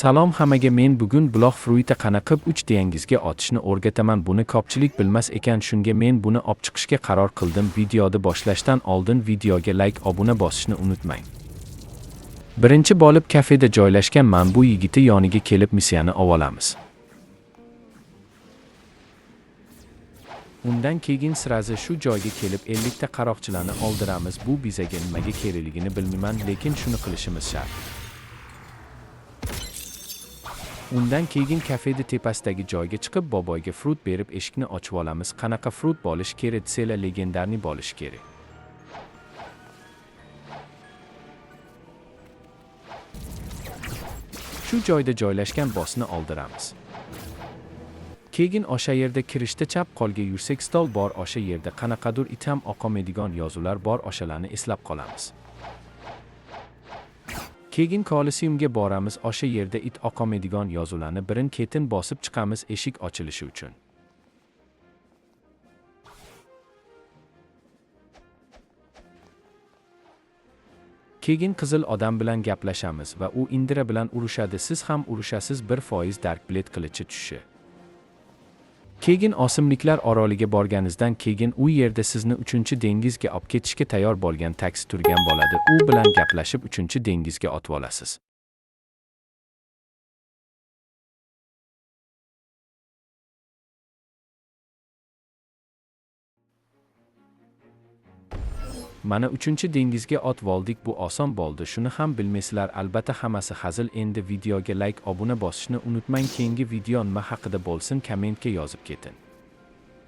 Salom hammaga, men bugun Blox Fruit'a qana qilib 3 dengizga otishni o'rgataman. Buni ko'pchilik bilmas ekan, shunga men buni olib chiqishga qaror qildim. Videoni boshlashdan oldin videoga like, obuna bosishni unutmang. Birinchi bo'lib kafeda joylashgan man bu yigiti yoniga kelib missiyani olamiz. Undan keyin srazi shu joyga kelib 50 ta qaroqchilarni oldiramiz. Bu bizaga nimaga kerakligini bilmayman, lekin shuni qilishimiz shart. Undan keyin kafeda tepasidagi joyga chiqib boboyga fruit berib eshikni ochib olamiz. Qanaqa fruit bo'lish kerak desanglar, легендарный bo'lish kerak. Shu joyda joylashgan bossni oldiramiz. Keyin o'sha yerda kirishda chap qo'lga yursak stol bor, o'sha yerda qanaqadir itam o'qolmaydigan yozuvlar bor, o'shalarni eslab qolamiz. Keyin Koliseumga boramiz, o'sha yerda it o'qolmaydigan yozuvlarni birin ketin bosib chiqamiz eshik ochilishi uchun. Keyin qizil odam bilan gaplashamiz va u Indira bilan urushadi, siz ham urushasiz, 1% Dark Blade qilichi tushishi. Keyin osimliklar oroliga borganingizdan keyin u yerda sizni 3-dengizga olib ketishga tayyor bo'lgan taksi turgan bo'ladi. U bilan gaplashib 3-dengizga otib olasiz. Mana 3-dengizga otib oldik, bu oson bo'ldi. Shuni ham bilmaysizlar, albatta hammasi hazil. Endi videoga like, obuna bosishni unutmang. Keyingi video nima haqida bo'lsin, kommentga yozib ketin.